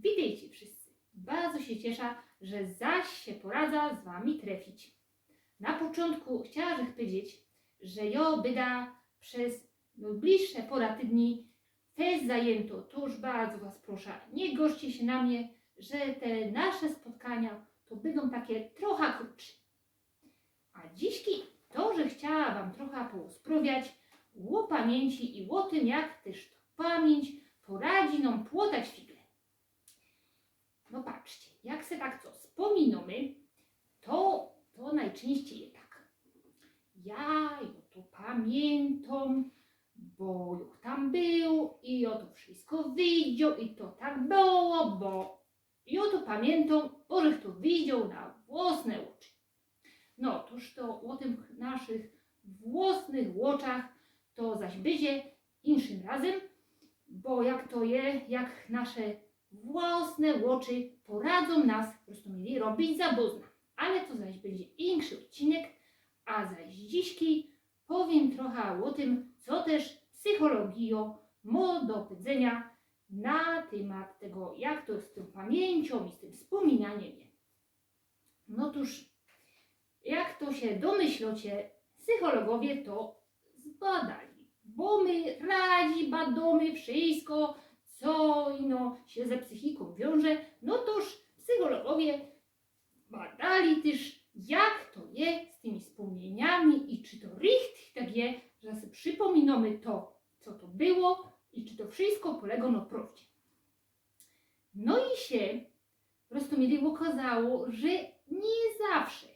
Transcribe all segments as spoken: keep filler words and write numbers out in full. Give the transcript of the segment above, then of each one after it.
Witejcie wszyjscy. Bardzo sie ciesza, że zaś sie poradza z wami trefić. Na poczōntku chciała żech powiedzieć, że jo byda bez nojbliższe pora tydni fest zajynto, to już bardzo was prosza, niy gorzcie sie na mie, że te nasze spotkania to bydōm take trocha krōtsze. A dzisiej to, że chciała wam trocha porozprawiać ô pamiyńci i ô tym, jak tyż ta pamiyńć poradzi nōm płotać figle. No patrzcie, jak se tak co spōminōmy, to, to nojczynściej je tak. Ja, jo to pamiyntōm, bo jo tam bōł i jo to wszysko widzioł i to tak było, bo jo to pamiyntōm, bo żech to widzioł na włosne ôczy. No, toż to ô tych naszych włosnych ôczach to zaś bydzie inkszym razym, bo jak to je, jak nasze włosne ôczy poradzōm nas, po prostu mieli robić za bōzna. Ale to zaś bydzie inszy ôdcinek, a zaś dzisiej powiym trocha ô tym, co tyż psychologijo mo do powiedzynio na tymat tego, jak to z tōm pamiyńciōm i z tym spōminaniem je. No toż, jak to sie domyślocie, psychologowie to zbadali, bo my radzi badōmy wszysko, co ino sie ze psychikōm wiąże, no toż psychologowie badali tyż, jak to je z tymi spōmniyniami i czy to richtig tak je, że se przipōminōmy to, co to było i czy to wszysko polego na prowdzie. No i sie po prostu mi ôkazało, że niy zawsze.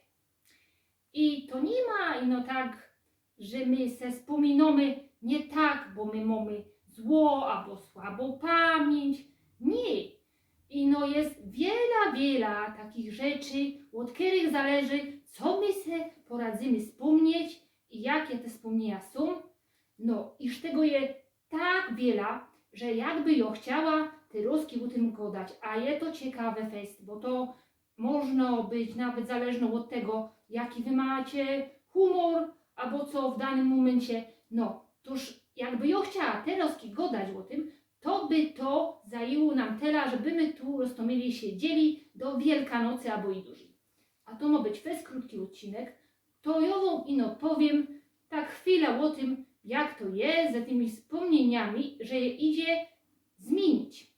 I to niy ma ino tak, że my se spōminōmy niy tak, bo my mōmy zło abo słabõ pamiyńć. Niy. Ino je wiela, wiela takich rzeczy, ôd kerych zależy, co my se poradzymy spōmnieć i jake te spōmniynia sōm. No, iż tego je tak wiela, że jakby jo chciała, terozki ô tym godać, a je to ciekawy fest, bo to może być nawet zależno ôd tego, jaki wy macie humor, abo co w danym mōmyncie. No, toż jakby jo chciała terozki godać ô tym, to by to zajyło nōm tela, żeby my tu roztōmili siedzieli do Wielkanocy abo i dużyj. A to mo być fest krōtki ôdcinek, to jo wōm ino powiym tak chwila ô tym, jak to je ze tymi spōmniyniami, że je idzie zmiynić.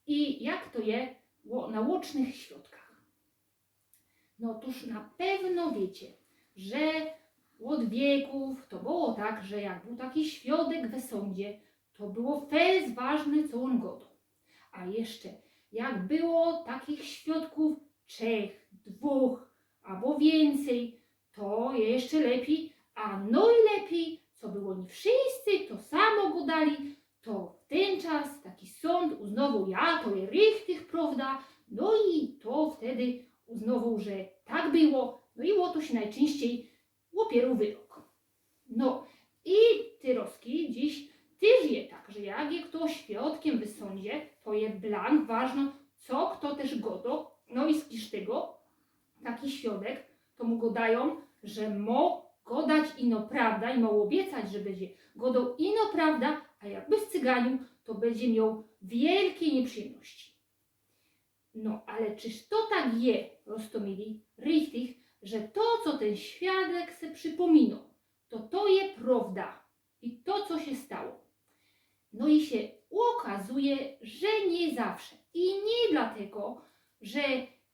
I jak to je ô naocznych świadkach. No toż na pewno wiycie, że ôd wiekōw to było tak, że jak bōł taki świadek we sōndzie, to było fest ważne, co ôn godo. A jeszcze, jak było takich świadkōw trzech, dwōch abo wiyncyj, to jeszcze lepij, a nojlepij, co by ôni wszyjscy to samo godali, to w tyn czas taki sōnd uznŏwoł, ja, to je richtig prŏwda, no i to wtedy uznŏwoł, że tak było, no i ô to sie nojczynściej ôpiyrŏ wyrok. No i terŏzki dziś tyż je tak, że jak je fto świadkym w sōndzie, to je blank ważno, co fto tyż godŏ, no i z kiż tego taki świadek, to mu godajōm, że mŏ godać ino prŏwda i mŏ ôbiecać, że bydzie godoł ino prŏwda, a jak bydzie cyganiōł, to bydzie mioł wielkie niyprzyjymności. No, ale czyż to tak je, roztōmili, richtig, że to, co tyn świadek se przipōminŏ, to to je prŏwda i to, co sie stało? No i sie ôkazuje, że niy zawsze. I niy dlatego, że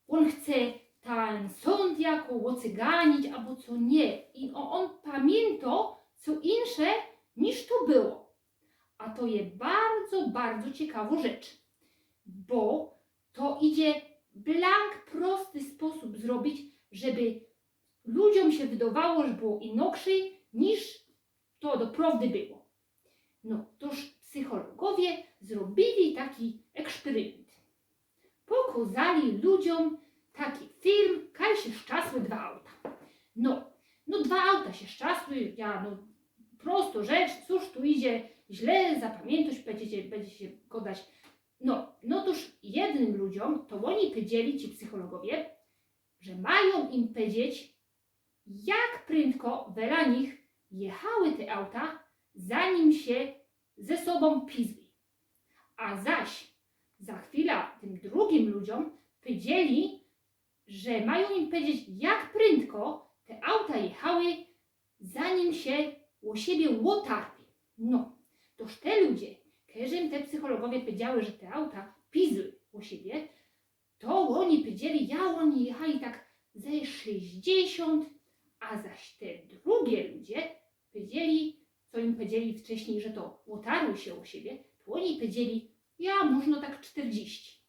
ôn chce tyn sōnd jako ôcyganić abo co, niy. I ô-, ôn pamiyntŏ co insze niż to było. A to je bardzo, bardzo ciekawŏ rzecz, bo to idzie blank prosty sposōb zrobić, żeby ludziōm sie wydŏwało, że było inokrzyj niż to doprŏwdy było. No, toż psychologowie zrobili taki eksperyment. Pokŏzali ludziōm taki film, kaj sie szczasły dwa auta. No, no dwa auta sie szczasły, ja, no, prostŏ rzecz, cōż tu idzie źle zapamiyntŏć, bydziecie, bydziecie godać. No, no toż jednym ludziōm to ôni powiedzieli, ci psychologowie, że majōm im powiedzieć, jak prędko wela nich jechały te auta, zanim sie ze sobōm pizły. A zaś Za chwila tym drugim ludziom powiedzieli, że majōm im powiedzieć, jak prędko te auta jechały, zanim sie ô siebie ôtarły. No, toż te ludzie, kerzym te psychologowie powiedziały, że te auta pizły ô siebie, to ôni powiedzieli, ja ôni jechali tak ze sześćdziesiōnt, a zaś te drugie ludzie powiedzieli, co im powiedzieli wcześniej, że to ôtarły sie ô siebie, to ôni powiedzieli, ja może tak czterdzieści.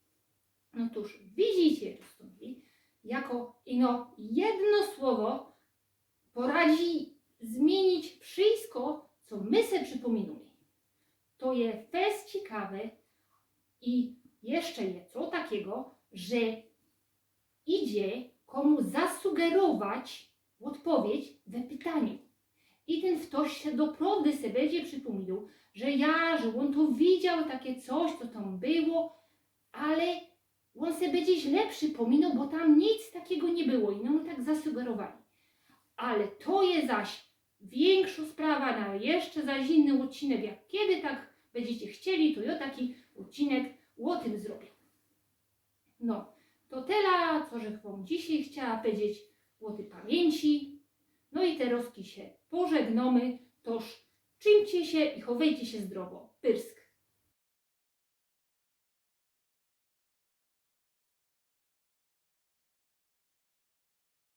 No toż widzicie, rozumili, jako ino jedno słowo poradzi zmiynić wszystko, co my se przipōminōmy. To je fest cikawe i jeszcze je co takigo, że idzie komu zasugerować ôdpowiedź we pytaniu. I tyn ftoś se doprŏwdy se bydzie przipōminōł, że ja, że ôn to widział takie coś, co tam było, ale ôn se bydzie źle przipōminōł, bo tam nic takigo niy było i no mu tak zasugerowali. Ale to je zaś wiynkszŏ sprawa na jeszcze zaś inny ôdcinek. Jak kedy tak bydziecie chcieli, to jŏ taki ôdcinek ô tym zrobiã. No, to tela, co żech wōm dzisiej chciała powiedzieć ô tyj pamiyńci. No i terŏzki sie pożegnōmy, toż trzimcie sie i chowejcie sie zdrowo. Pyrsk.